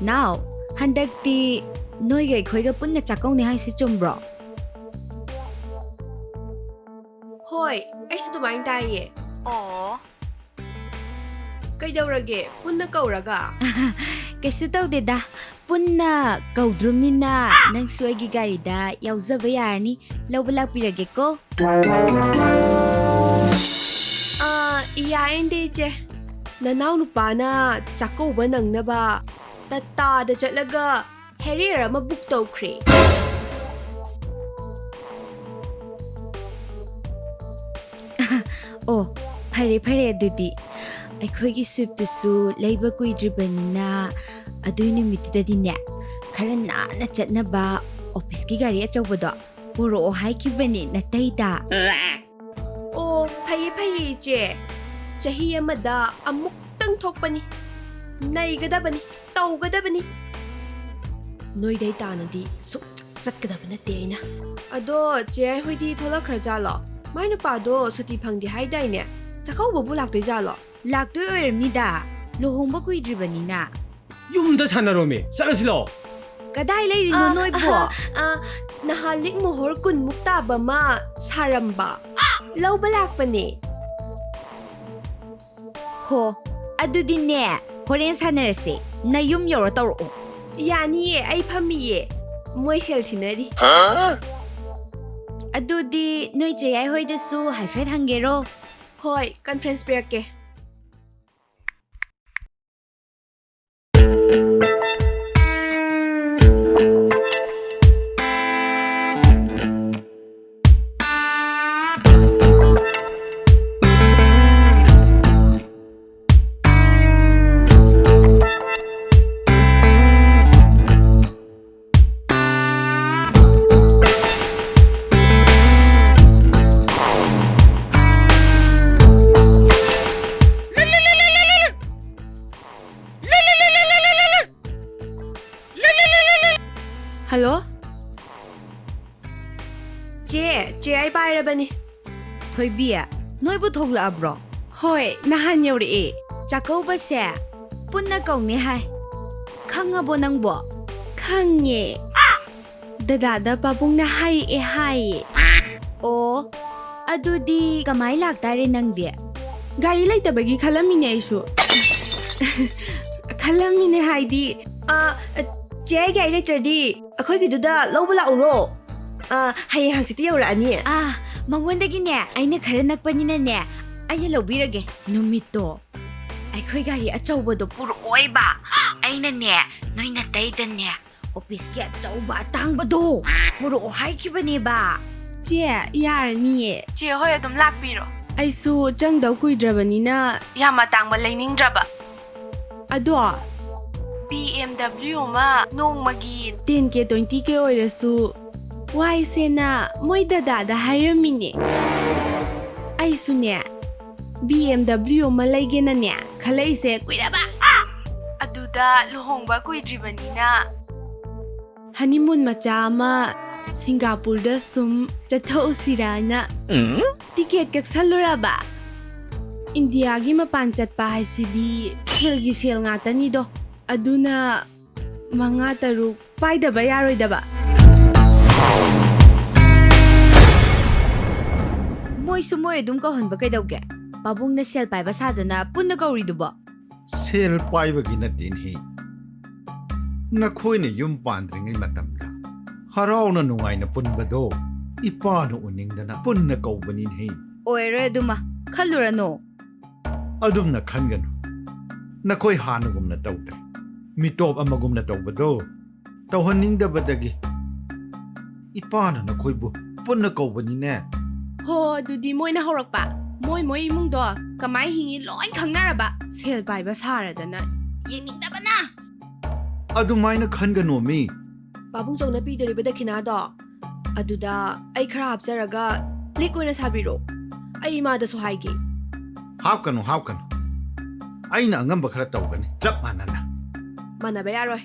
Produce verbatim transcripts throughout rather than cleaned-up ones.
ꯅꯥꯎ, ꯍꯟꯗꯛꯇꯤ ꯅꯣꯏꯒ ꯑꯩꯈꯣꯏꯒ ꯄꯨꯟꯅ ꯆꯥꯛꯀꯧꯅꯤ ꯍꯥꯏꯁꯤ ꯆꯨꯝꯕ꯭ꯔꯣ? ꯍꯣꯏ, ꯑꯩꯁꯨ ꯑꯗꯨꯃꯥꯏꯅ ꯇꯥꯏꯌꯦ꯫ ꯑꯣ꯫ ꯀꯩꯗꯧꯔꯒꯦ? ꯄꯨꯟꯅ ꯀꯧꯔꯒ? ꯀꯩꯁꯨ ꯇꯧꯗꯦꯗ꯫ ꯄꯨꯟꯅ ꯀꯧꯗ꯭ꯔꯨꯝꯅꯤꯅ ꯅꯪꯁꯨ ꯑꯩꯒꯤ ꯒꯥꯔꯤꯗ ꯌꯥꯎꯖꯕ ꯌꯥꯔꯅꯤ꯫ ꯂꯧꯕ ꯂꯥꯛꯄꯤꯔꯒꯦꯀꯣ꯫ ꯑꯥ, ꯌꯥꯏꯌꯦ ꯏꯆꯦ꯫ ꯅꯅꯥꯎ ꯅꯨꯄꯥꯅ ꯆꯥꯛꯀꯧꯕ ꯅꯪꯅꯕ ꯇꯇꯥꯗ ꯆꯠꯂꯒ Harrier ꯑꯃ book ꯇꯧꯈ꯭ꯔꯦ꯫ ꯑꯣ, ꯐꯔꯦ ꯐꯔꯦ, ꯑꯗꯨꯗꯤ ꯑꯩꯈꯣꯏꯒꯤ Swiftꯇꯨꯁꯨ ꯂꯩꯕ ꯀꯨꯏꯗ꯭ꯔꯤꯕꯅꯤꯅ ꯑꯗꯨꯏ ꯅꯨꯃꯤꯠꯇꯨꯗꯗꯤꯅꯦ, ꯈꯔ ꯅꯥꯟꯅ ꯆꯠꯅꯕ officeꯀꯤ ꯒꯥꯔꯤ ꯑꯆꯧꯕꯗꯣ ꯄꯨꯔꯛꯑꯣ ꯍꯥꯏꯈꯤꯕꯅꯤ ꯅꯇꯩꯗ꯫ ꯑꯣ, ꯐꯩꯌꯦ ꯐꯩꯌꯦ ꯏꯆꯦ, ꯆꯍꯤ ꯑꯃꯗ ꯑꯃꯨꯛꯇꯪ ꯊꯣꯛꯄꯅꯤ, ꯅꯩꯒꯗꯕꯅꯤ, ꯇꯧꯒꯗꯕꯅꯤ꯫ ꯅꯣꯏꯗꯩ ꯇꯥꯅꯗꯤ ꯁꯨꯛꯆꯠ ꯆꯠꯀꯗꯕ ꯅꯠꯇꯦ ꯑꯩꯅ꯫ ꯑꯗꯣ ꯆꯦ ꯌꯥꯏ ꯍꯣꯏꯗꯤ ꯊꯣꯛꯂꯛꯈ꯭ꯔꯖꯥꯠꯂꯣ? ꯃꯥꯏ ꯅꯨꯄꯥꯗꯣ ꯁꯨꯇꯤ ꯐꯪꯗꯦ ꯍꯥꯏꯗꯥꯏꯅꯦ? ꯆꯥꯛꯀꯧꯕꯕꯨ ꯂꯥꯛꯇꯣꯏꯖꯥꯠꯂꯣ? ꯂꯥꯛꯇꯣꯏ ꯑꯣꯏꯔꯝꯅꯤꯗ, ꯂꯨꯍꯣꯡꯕ ꯀꯨꯏꯗ꯭ꯔꯤꯕꯅꯤꯅ꯫ ꯌꯨꯝꯗ ꯁꯥꯟꯅꯔꯣꯃꯤ, ꯆꯠꯂꯁꯤ ꯂꯥꯛꯑꯣ꯫ ꯀꯗꯥꯏ ꯂꯩꯔꯤꯅꯣ ꯑ, ꯅꯣꯏꯕꯣ? ꯑ, ꯑ, ꯅꯍꯥꯟ ꯂꯤꯛ ꯃꯣꯍꯣꯔ ꯀꯨꯟꯃꯨꯛ ꯇꯥꯕ ꯑꯃ ꯁꯥꯔꯝꯕ꯫ ꯂꯧꯕ ꯂꯥꯛꯄꯅꯦ꯫ ꯍꯣ, ꯑꯗꯨꯗꯤꯅꯦ, ꯍꯣꯔꯦꯟ ꯁꯥꯟꯅꯔꯁꯦ꯫ ꯅꯌꯨꯝ ꯌꯧꯔ ꯇꯧꯔꯛꯑꯣ꯫ ꯌꯥꯅꯤꯌꯦ, ꯑꯩ ꯐꯝꯃꯤꯌꯦ꯫ ꯃꯣꯏ ꯁꯦꯜ ꯊꯤꯅꯔꯤ꯫ ꯑꯗꯨꯗꯤ ꯅꯣꯏ ꯆꯦ ꯌꯥꯏ ꯍꯣꯏꯗꯁꯨ ꯍꯥꯏꯐꯦꯠ ꯍꯪꯒꯦꯔꯣ? ꯍꯣꯏ, conference ꯄꯤꯔꯛꯀꯦ꯫ ꯍꯜꯂꯣ? ꯆꯦ, ꯆꯦ, ꯑꯩ ꯄꯥꯏꯔꯕꯅꯤ꯫ ꯊꯣꯏꯕꯤ, ꯅꯣꯏꯕꯨ ꯊꯣꯛꯂꯛꯑꯕ꯭ꯔꯣ? ꯍꯣꯏ, ꯅꯍꯥꯟ ꯌꯧꯔꯛꯑꯦ꯫ ꯆꯥꯛꯀꯧꯕꯁꯦ ꯄꯨꯟꯅ ꯀꯧꯅꯤ ꯍꯥꯏ꯫ ꯈꯪꯉꯕꯣ ꯅꯪꯕꯣ? ꯈꯪꯉꯦ꯫ ꯗꯗꯥꯗ ꯄꯥꯕꯨꯡꯅ ꯍꯥꯏꯔꯛꯑꯦ ꯍꯥꯏꯌꯦ꯫ ꯑꯣ, ꯑꯗꯨꯗꯤ ꯀꯃꯥꯏ ꯂꯥꯛꯇꯥꯔꯦ ꯅꯪꯗꯤ? ꯒꯥꯔꯤ ꯂꯩꯇꯕꯒꯤ ꯈꯜꯂꯝꯃꯤꯅꯦ ꯑꯩꯁꯨ꯫ ꯈꯜꯂꯝꯃꯤꯅꯦ ꯍꯥꯏꯗꯤ, ꯑ, ꯆꯦ, ꯑꯩ ꯒꯥꯔꯤ ꯂꯩꯇ꯭ꯔꯗꯤ ꯑꯩꯈꯣꯏꯒꯤꯗꯨꯗ ꯂꯧꯕ ꯂꯥꯛꯎꯔꯣ? ꯑ, ꯍꯌꯦꯡ ꯍꯪꯆꯤꯠꯇ ꯌꯧꯔꯛꯑꯅꯤ꯫ ꯑꯥ, ꯃꯉꯣꯟꯗꯒꯤꯅꯦ ꯑꯩꯅ ꯈꯔ ꯅꯛꯄꯅꯤꯅꯅꯦ, ꯑꯩꯅ ꯂꯧꯕꯤꯔꯒꯦ꯫ ꯅꯨꯃꯤꯠꯇꯣ ꯑꯩꯈꯣꯏ ꯒꯥꯔꯤ ꯑꯆꯧꯕꯗꯣ ꯄꯨꯔꯛꯑꯣꯏꯕ꯫ ꯑꯩꯅꯅꯦ ꯅꯣꯏ ꯅꯥꯇꯩꯗꯅꯦ ꯑꯣꯐꯤꯁꯀꯤ ꯑꯆꯧꯕ ꯑꯇꯥꯡꯕꯗꯣ ꯄꯨꯔꯛꯑꯣ ꯍꯥꯏꯈꯤꯕꯅꯦꯕ꯫ ꯆꯦ, ꯌꯥꯔꯅꯤꯌꯦ꯫ ꯆꯦ ꯍꯣꯏ ꯑꯗꯨꯝ ꯂꯥꯛꯄꯤꯔꯣ꯫ ꯑꯩꯁꯨ ꯆꯪꯗꯧ ꯀꯨꯏꯗ꯭ꯔꯕꯅꯤꯅ ꯌꯥꯝ ꯑꯇꯥꯡꯕ ꯂꯩꯅꯤꯡꯗ꯭ꯔꯕ꯫ ꯑꯗꯣ ꯕꯤ ꯑꯦꯝ ꯗꯕ꯭ꯂꯤꯎ ꯑꯃ ꯅꯣꯡꯃꯒꯤ ꯇꯦꯟ ꯀꯦ, ꯇ꯭ꯋꯦꯟꯇꯤ ꯀꯦ ꯑꯣꯏꯔꯁꯨ ꯋꯥꯏꯁꯦꯅ ꯃꯣꯏ ꯗꯗꯥꯗ ꯍꯥꯏꯔꯝꯃꯤꯅꯦ꯫ ꯑꯩꯁꯨꯅꯦ ꯕꯤ ꯑꯦꯝ ꯗꯕ꯭ꯂꯤꯎ ꯑꯃ ꯂꯩꯒꯦꯅꯅꯦ ꯈꯜꯂꯛꯏꯁꯦ ꯀꯨꯏꯔꯕ꯫ ꯑꯗꯨꯗ ꯂꯨꯍꯣꯡꯕ ꯀꯨꯏꯗ꯭ꯔꯤꯕꯅꯤꯅ ꯍꯅꯤꯃꯨꯟ ꯃꯆꯥ ꯑꯃ ꯁꯤꯡꯒꯥꯄꯨꯔꯗ ꯁꯨꯝ ꯆꯠꯊꯣꯛꯎꯁꯤꯔꯅ ꯇꯤꯀꯦꯠ ꯀꯛꯁꯜꯂꯨꯔꯕ꯫ ꯏꯟꯗꯤꯌꯥꯒꯤ ꯃꯄꯥꯟ ꯆꯠꯄ ꯍꯥꯏꯁꯤꯗꯤ ꯁꯦꯜꯒꯤ ꯁꯦꯜ ꯉꯥꯛꯇꯅꯤꯗꯣ꯫ ꯑꯗꯨꯅ ꯃꯉꯥ ꯇꯔꯨꯛ ꯄꯥꯏꯗꯕ ꯌꯥꯔꯣꯏꯗꯕ꯫ ꯃꯣꯏꯁꯨ ꯃꯣꯏ ꯑꯗꯨꯝ ꯀꯧꯍꯟꯕ ꯀꯩꯗꯧꯒꯦ? ꯄꯥꯕꯨꯡꯅ ꯁꯦꯜ ꯄꯥꯏꯕ ꯁꯥꯗꯅ ꯄꯨꯟꯅ ꯀꯧꯔꯤꯗꯨꯕꯣ? ꯁꯦꯜ ꯄꯥꯏꯕꯒꯤ ꯅꯠꯇꯦꯅꯦꯍꯦ꯫ ꯅꯈꯣꯏꯅ ꯌꯨꯝ ꯄꯥꯟꯗ꯭ꯔꯤꯉꯩ ꯃꯇꯝꯗ ꯍꯔꯥꯎꯅ ꯅꯨꯡꯉꯥꯏꯅ ꯄꯨꯟꯕꯗꯣ ꯏꯄꯥꯅ ꯎꯅꯤꯡꯗꯅ ꯄꯨꯟꯅ ꯀꯧꯕꯅꯤꯅꯦꯍꯦ꯫ ꯑꯣꯏꯔꯣꯏ ꯑꯗꯨꯃ, ꯈꯜꯂꯨꯔꯅꯨ꯫ ꯑꯗꯨꯝꯅ ꯈꯟꯒꯅꯨ꯫ ꯅꯈꯣꯏ ꯍꯥꯟꯅꯒꯨꯝꯅ ꯇꯧꯗ꯭ꯔꯦ꯫ ꯃꯤꯇꯣꯞ ꯑꯃꯒꯨꯝꯅ ꯇꯧꯕꯗꯣ ꯇꯧꯍꯟꯅꯤꯡꯗꯕꯗꯒꯤ ꯏꯄꯥꯅ ꯅꯈꯣꯏꯕꯨ ꯄꯨꯟꯅ ꯀꯧꯕꯅꯤꯅꯦ꯫ ꯍꯣ, ꯑꯗꯨꯗꯤ ꯃꯣꯏꯅ ꯍꯧꯔꯛꯄ꯫ ꯃꯣꯏ ꯃꯣꯏ ꯏꯃꯨꯡꯗꯣ ꯀꯃꯥꯏ ꯍꯤꯡꯉꯤ ꯂꯣꯏ ꯈꯪꯅꯔꯕ꯫ ꯁꯦꯜ ꯄꯥꯏꯕ ꯁꯥꯔꯗꯅ ꯌꯦꯡꯅꯤꯡꯗꯕꯅ꯫ ꯑꯗꯨꯃꯥꯏꯅ ꯈꯟꯒꯅꯣꯃꯤ꯫ ꯄꯥꯕꯨꯡ ꯆꯧꯅ ꯄꯤꯗꯣꯔꯤꯕ ꯗꯈꯤꯅꯥꯗꯣ ꯑꯗꯨꯗ ꯑꯩ ꯈꯔ ꯍꯥꯞꯆꯔꯒ ꯂꯤꯛ ꯑꯣꯏꯅ ꯁꯥꯕꯤꯔꯣ꯫ ꯑꯩ ꯏꯃꯥꯗꯁꯨ ꯍꯥꯏꯒꯦ꯫ ꯍꯥꯞꯀꯅꯨ, ꯍꯥꯞꯀꯅꯨ꯫ ꯑꯩꯅ ꯑꯉꯝꯕ ꯈꯔ ꯇꯧꯒꯅꯤ, ꯆꯞ ꯃꯥꯟꯅꯅ꯫ ꯃꯥꯟꯅꯕ ꯌꯥꯔꯣꯏ꯫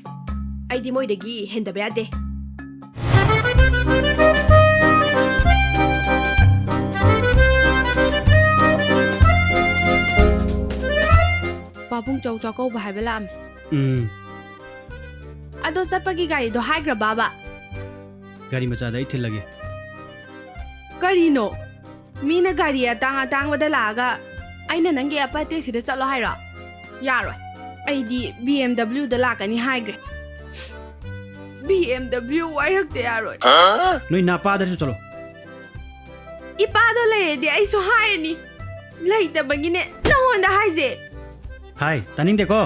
ꯑꯩꯗꯤ ꯃꯣꯏꯗꯒꯤ ꯍꯦꯟꯗꯕ ꯌꯥꯗꯦ꯫ ꯄꯥꯕꯨꯡ ꯆꯧ ꯆꯥꯛꯀꯧꯕ ꯍꯥꯏꯕ ꯂꯥꯛꯑꯝꯃꯦ꯫ ꯎꯝ꯫ ꯑꯗꯣ ꯆꯠꯄꯒꯤ ꯒꯥꯔꯤꯗꯣ ꯍꯥꯏꯈ꯭ꯔꯕꯕ? ꯒꯥꯔꯤ ꯃꯆꯥꯗ ꯑꯩ ꯊꯤꯜꯂꯒꯦ꯫ ꯀꯔꯤꯅꯣ? ꯃꯤꯅ ꯒꯥꯔꯤ ꯑꯇꯥꯡ ꯑꯇꯥꯡꯕꯗ ꯂꯥꯛꯑꯒ ꯑꯩꯅ ꯅꯪꯒꯤ ꯑꯄꯠꯇꯦꯁꯤꯗ ꯆꯠꯂꯣ ꯍꯥꯏꯔꯣ? ꯌꯥꯔꯣꯏ꯫ ꯑꯩꯗꯤ ꯕꯤ ꯑꯦꯝ ꯗꯕ꯭ꯂꯤꯎꯗ ꯂꯥꯛꯀꯅꯤ ꯍꯥꯏꯈ꯭ꯔꯦ꯫ ꯕꯤ ꯑꯦꯝ ꯗꯕ꯭ꯂꯤꯎ ꯋꯥꯏꯔꯛꯇ ꯌꯥꯔꯣꯏ꯫ ꯅꯣꯏ ꯅꯥꯄꯥꯗꯁꯨ ꯆꯠꯂꯣ꯫ ꯏꯄꯥꯗꯣ ꯂꯩꯔꯗꯤ ꯑꯩꯁꯨ ꯍꯥꯏꯔꯅꯤ꯫ ꯂꯩꯇꯕꯒꯤꯅꯦ ꯅꯉꯣꯟꯗ ꯍꯥꯏꯁꯦ꯫ ꯍꯥꯏ, ꯇꯥꯅꯤꯡꯗꯦꯀꯣ꯫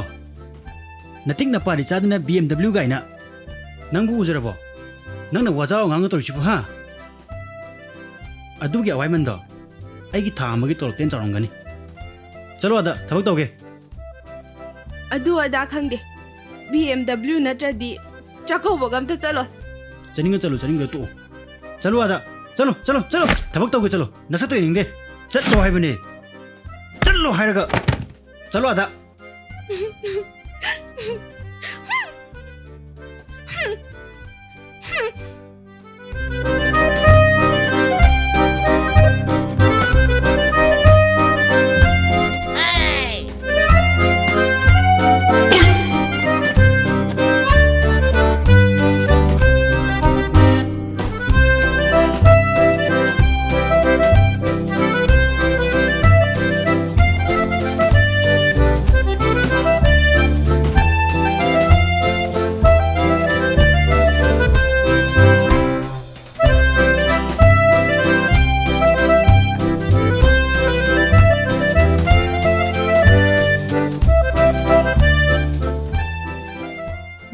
ꯅꯇꯤꯛ ꯅꯄꯥꯗꯤ ꯆꯥꯗꯅ ꯕꯤ ꯑꯦꯝ ꯗꯕ꯭ꯂꯤꯎ ꯒꯥꯏꯅ꯫ ꯅꯪꯕꯨ ꯎꯖꯔꯕꯣ? ꯅꯪꯅ ꯋꯥꯖꯥꯎ ꯉꯥꯡꯒ ꯇꯧꯔꯤꯁꯤꯕꯨ, ꯍꯥ? ꯑꯗꯨꯒꯤ ꯑꯋꯥꯏꯃꯟꯗꯣ ꯑꯩꯒꯤ ꯊꯥ ꯑꯃꯒꯤ ꯇꯣꯂꯣꯞꯇꯩ ꯍꯦꯟꯅ ꯆꯥꯎꯔꯝꯒꯅꯤ꯫ ꯆꯠꯂꯣ ꯑꯗ, ꯊꯕꯛ ꯇꯧꯒꯦ꯫ ꯑꯗꯨ ꯑꯗꯥ ꯈꯪꯗꯦ꯫ ꯕꯤ ꯑꯦꯝ ꯗꯕ꯭ꯂꯤꯎ ꯅꯠꯇ꯭ꯔꯗꯤ ꯆꯥꯛꯀꯧꯕꯒ ꯑꯝꯇ ꯆꯠꯂꯣꯏ꯫ ꯆꯠꯅꯤꯡꯉ ꯆꯠꯂꯨ, ꯆꯠꯅꯤꯡꯗ ꯇꯣꯛꯎ꯫ ꯆꯠꯂꯨ ꯑꯗ, ꯆꯠꯂꯨ, ꯆꯠꯂꯨ, ꯆꯠꯂꯨ꯫ ꯊꯕꯛ ꯇꯧꯒꯦ ꯆꯠꯂꯨ꯫ ꯅꯁꯛꯇꯣ ꯌꯦꯡꯅꯤꯡꯗꯦ꯫ ꯆꯠꯂꯣ ꯍꯥꯏꯕꯅꯦ꯫ ꯆꯠꯂꯣ ꯍꯥꯏꯔꯒ꯫ ꯆꯠꯂꯣ ꯑꯗ꯫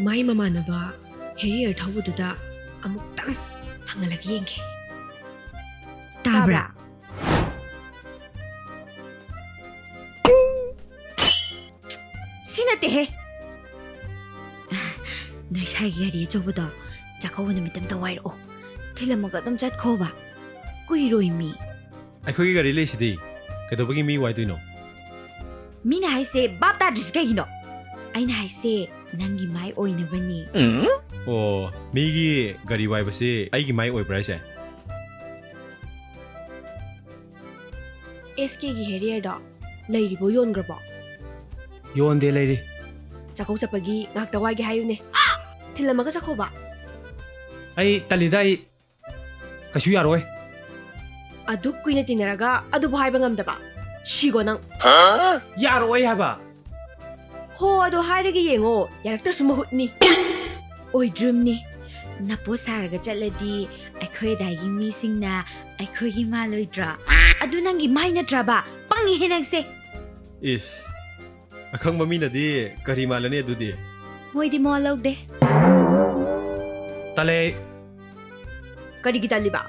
ꯃꯥꯏ ꯃꯃꯥꯟꯅꯕ ꯍꯦꯔꯤꯌꯔ ꯊꯧꯕꯗꯨꯗ ꯑꯃꯨꯛꯇꯪ ꯍꯪꯍꯜꯂꯒ ꯌꯦꯡꯒꯦ꯫ ꯇꯥꯕ꯭ꯔꯥ? ꯁꯤ ꯅꯠꯇꯦꯍꯦ꯫ ꯅꯣꯏ ꯁꯥꯔꯒꯤ ꯒꯥꯔꯤ ꯑꯆꯧꯕꯗꯣ ꯆꯥꯛꯀꯧꯕ ꯅꯨꯃꯤꯠꯇ ꯑꯝꯇ ꯋꯥꯏꯔꯛꯑꯣ꯫ ꯊꯤꯜꯂꯝꯃꯒ ꯑꯗꯨꯝ ꯆꯠꯈꯣꯕ꯫ ꯀꯨꯏꯔꯣꯏ ꯃꯤ꯫ ꯑꯩꯈꯣꯏꯒꯤ ꯒꯥꯔꯤ ꯂꯩꯁꯤꯗꯤ, ꯀꯩꯗꯧꯕꯒꯤ ꯃꯤ ꯋꯥꯏꯗꯣꯏꯅꯣ? ꯃꯤꯅ ꯍꯥꯏꯁꯦ ꯚꯥꯞ ꯇꯥꯗ꯭ꯔꯤꯁꯤ ꯀꯩꯒꯤꯅꯣ? ꯑꯩꯅ ꯍꯥꯏꯁꯦ ꯅꯪꯒꯤ ꯃꯥꯏ ꯑꯣꯏꯅꯕꯅꯤ꯫ ꯑꯣ, ꯃꯤꯒꯤ ꯒꯥꯔꯤ ꯋꯥꯏꯕꯁꯤ ꯑꯩꯒꯤ ꯃꯥꯏ ꯑꯣꯏꯕ꯭ꯔꯥ ꯍꯥꯏꯁꯦ? ꯑꯦꯁ ꯀꯦꯒꯤ ꯍꯦꯔꯤꯌꯔꯗꯣ ꯂꯩꯔꯤꯕꯣ, ꯌꯣꯟꯈ꯭ꯔꯕꯣ? ꯌꯣꯟꯗꯦ, ꯂꯩꯔꯤ꯫ ꯆꯥꯛꯀꯧ ꯆꯠꯄꯒꯤ ꯉꯥꯛꯇ ꯋꯥꯏꯒꯦ ꯍꯥꯏꯌꯨꯅꯦ꯫ ꯊꯤꯜꯂꯝꯃꯒ ꯆꯠꯈꯣꯕ꯫ ꯑꯩ ꯇꯜꯂꯤꯗ, ꯑꯩ ꯀꯩꯁꯨ ꯌꯥꯔꯣꯏ꯫ ꯑꯗꯨꯛ ꯀꯨꯏꯅ ꯇꯤꯟꯅꯔꯒ ꯑꯗꯨꯕꯨ ꯍꯥꯏꯕ ꯉꯝꯗꯕ? ꯁꯤꯒꯣ ꯅꯪ꯫ ꯌꯥꯔꯣꯏ ꯍꯥꯏꯕ꯫ ꯍꯣ, ꯑꯗꯣ ꯍꯥꯏꯔꯒ ꯌꯦꯡꯉꯣ, ꯌꯥꯔꯛꯇ꯭ꯔꯁꯨ ꯃꯍꯨꯠꯅꯤ꯫ ꯑꯣꯏꯗ꯭ꯔꯨꯝꯅꯤ꯫ ꯅꯄꯣꯠ ꯁꯥꯔꯒ ꯆꯠꯂꯗꯤ ꯑꯩꯈꯣꯏ ꯑꯗꯥꯏꯒꯤ ꯃꯤꯁꯤꯡꯅ ꯑꯩꯈꯣꯏꯒꯤ ꯃꯥꯜꯂꯣꯏꯗ꯭ꯔꯥ? ꯑꯗꯨ ꯅꯪꯒꯤ ꯃꯥꯏ ꯅꯠꯇ꯭ꯔꯕ? ꯄꯪꯉꯤꯍꯦ ꯅꯪꯁꯦ꯫ ꯏꯁ, ꯑꯈꯪꯕ ꯃꯤꯅꯗꯤ ꯀꯔꯤ ꯃꯥꯜꯂꯅꯤ ꯑꯗꯨꯗꯤ? ꯃꯣꯏꯗꯤ ꯃꯋꯥ ꯂꯧꯗꯦ꯫ ꯇꯜꯂꯦ꯫ ꯀꯔꯤꯒꯤ ꯇꯜꯂꯤꯕ?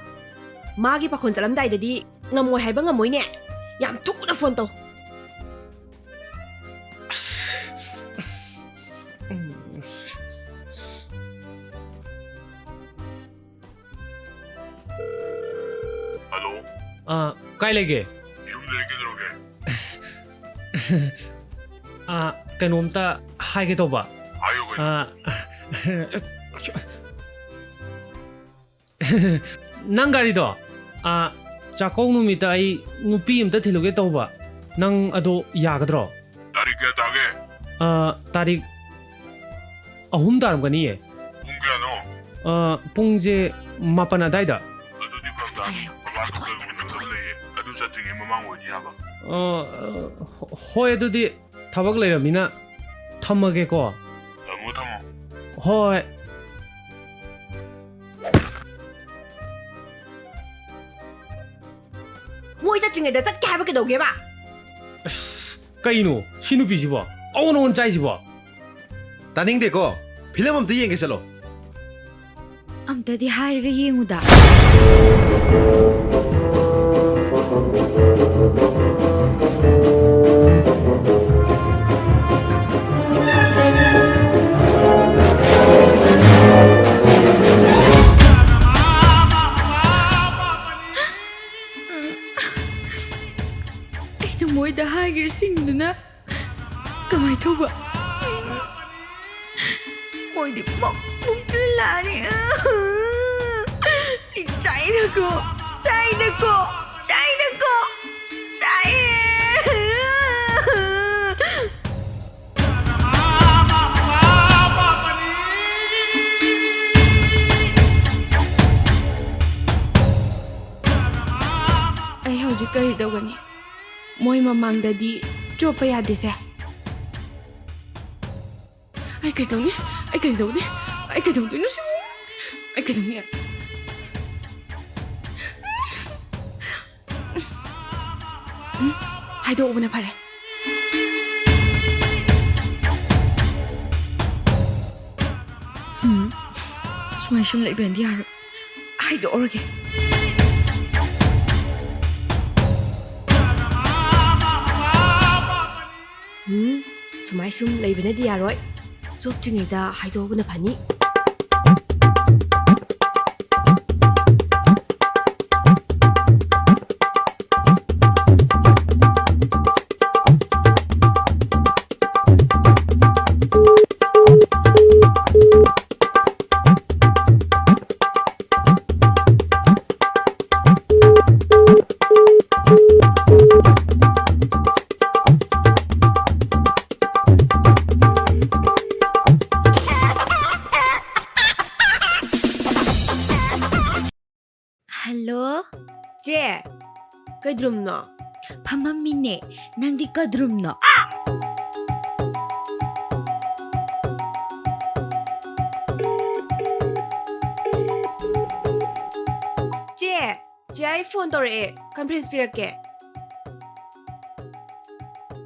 ꯃꯥꯒꯤ ꯄꯥꯈꯣꯟ ꯆꯠꯂꯝꯗꯥꯏꯗꯗꯤ ꯉꯝꯃꯣꯏ ꯍꯥꯏꯕ ꯉꯝꯃꯣꯏꯅꯦ꯫ ꯌꯥꯝ ꯊꯨꯅ ꯐꯣꯟ ꯇꯧ꯫ ꯍꯜꯂꯣ꯫ ꯑꯥ, ꯀꯥꯏ ꯂꯩꯒꯦ? ꯌꯨꯝꯗ ꯂꯩ, ꯀꯩꯗꯧꯔꯒꯦ? ꯑꯥ, ꯀꯩꯅꯣꯝꯇ ꯍꯥꯏꯒꯦ ꯇꯧꯕ꯫ ꯍꯥꯏꯌꯣ ꯀꯩꯅꯣ? ꯑꯥ, ꯅꯪ ꯒꯥꯔꯤꯗꯣ, ꯑꯥ, ꯆꯥꯛꯀꯧ ꯅꯨꯃꯤꯠꯇ ꯑꯩ ꯅꯨꯄꯤ ꯑꯝꯇ ꯊꯤꯜꯂꯨꯒꯦ ꯇꯧꯕ꯫ ꯅꯪ ꯑꯗꯣ ꯌꯥꯒꯗ꯭ꯔꯣ? ꯇꯥꯔꯤꯛ ꯀꯌꯥ ꯇꯥꯒꯦ? ꯑꯥ, ꯇꯥꯔꯤꯛ ꯑꯍꯨꯝ ꯇꯥꯔꯝꯒꯅꯤꯌꯦ꯫ ꯄꯨꯡ ꯀꯌꯥꯅꯣ? ꯑꯥ, ꯄꯨꯡꯁꯦ ꯃꯥꯄꯟ ꯑꯗꯥꯏꯗ꯫ ꯑꯗꯨꯗꯤ ꯐꯔꯛ ꯇꯥꯅꯤ꯫ ꯃꯄꯥꯟ ꯊꯣꯛꯇꯕ ꯎꯅꯒꯗꯕ ꯂꯩꯌꯦ꯫ ꯑꯗꯨ ꯆꯠꯇ꯭ꯔꯤꯉꯩ ꯃꯃꯥꯡ ꯑꯣꯏꯗꯤ ꯌꯥꯕ꯫ ꯑꯥ, ꯍꯣꯏ, ꯑꯗꯨꯗꯤ ꯊꯕꯛ ꯂꯩꯔꯝꯅꯤꯅ ꯊꯝꯃꯒꯦꯀꯣ꯫ ꯊꯝꯃꯣ, ꯊꯝꯃꯣ꯫ ꯍꯣꯏ꯫ ꯃꯣꯏ ꯆꯠꯇ꯭ꯔꯤꯉꯩꯗ ꯆꯠꯀꯦ ꯍꯥꯏꯕ ꯀꯩꯗꯧꯒꯦꯕ? ꯑꯁ, ꯀꯩꯅꯣ ꯁꯤ ꯅꯨꯄꯤꯁꯤꯕꯣ? ꯑꯑꯣꯟ ꯑꯑꯣꯟ ꯆꯥꯏꯁꯤꯕꯣ? ꯇꯥꯅꯤꯡꯗꯦꯀꯣ꯫ ꯐꯤꯂꯝ ꯑꯝꯇ ꯌꯦꯡꯒꯦ ꯆꯠꯂꯣ꯫ ꯑꯝꯇꯗꯤ ꯍꯥꯏꯔꯒ ꯌꯦꯡꯉꯨꯗ꯫ ꯑꯩꯅ ꯃꯣꯏꯗ ꯍꯥꯏꯈ꯭ꯔꯤꯁꯤꯡꯗꯨꯅ ꯀꯃꯥꯏ ꯇꯧꯕ? ꯃꯣꯏꯗꯤ ꯃꯛ ꯃꯛꯇꯨꯅ ꯂꯥꯛꯑꯅꯤ꯫ ꯆꯥꯏꯅꯀꯣ, ꯆꯥꯏꯅꯀꯣ, ꯆꯥꯏꯅꯀꯣ, ꯆꯥꯏꯌꯦ꯫ ꯀꯔꯤ ꯇꯧꯒꯅꯤ? ꯃꯣꯏ ꯃꯃꯥꯡꯗꯗꯤ ꯆꯣꯞꯄ ꯌꯥꯗꯦꯁꯦ꯫ ꯑꯩ ꯀꯩꯗꯧꯅꯤ? ꯑꯩ ꯀꯩꯗꯧꯅꯤ? ꯑꯩ ꯀꯩꯗꯧꯗꯣꯏꯅꯣ ꯁꯤꯕꯨ? ꯑꯩ ꯀꯩꯗꯧꯅꯤ? ꯎꯝ, ꯍꯥꯏꯗꯣꯛꯎꯕꯅ ꯐꯔꯦ꯫ ꯎꯝ, ꯁꯨꯃꯥꯏ ꯁꯨꯝ ꯂꯩꯕꯅꯗꯤ ꯌꯥꯔꯣꯏ꯫ ꯍꯥꯏꯗꯣꯛꯑꯔꯒꯦ꯫ ꯎꯝ, ꯁꯨꯃꯥꯏ ꯁꯨꯝ ꯂꯩꯕꯅꯗꯤ ꯌꯥꯔꯣꯏ꯫ ꯆꯣꯞꯇ꯭ꯔꯤꯉꯩꯗ ꯍꯥꯏꯗꯣꯛꯍꯧꯕꯅ ꯐꯅꯤ꯫ ꯍꯜꯂꯣ꯫ ꯆꯦ, ꯀꯩꯗ꯭ꯔꯨꯝꯅꯣ? ꯐꯝꯃꯝꯃꯤꯅꯦ꯫ ꯅꯪꯗꯤ ꯀꯗ꯭ꯔꯨꯝꯅꯣ? ꯆꯦ, ꯆꯦ, ꯑꯩ ꯐꯣꯟ ꯇꯧꯔꯛꯑꯦ, ꯀꯟꯐ꯭ꯔꯦꯟꯁ ꯄꯤꯔꯛꯀꯦ꯫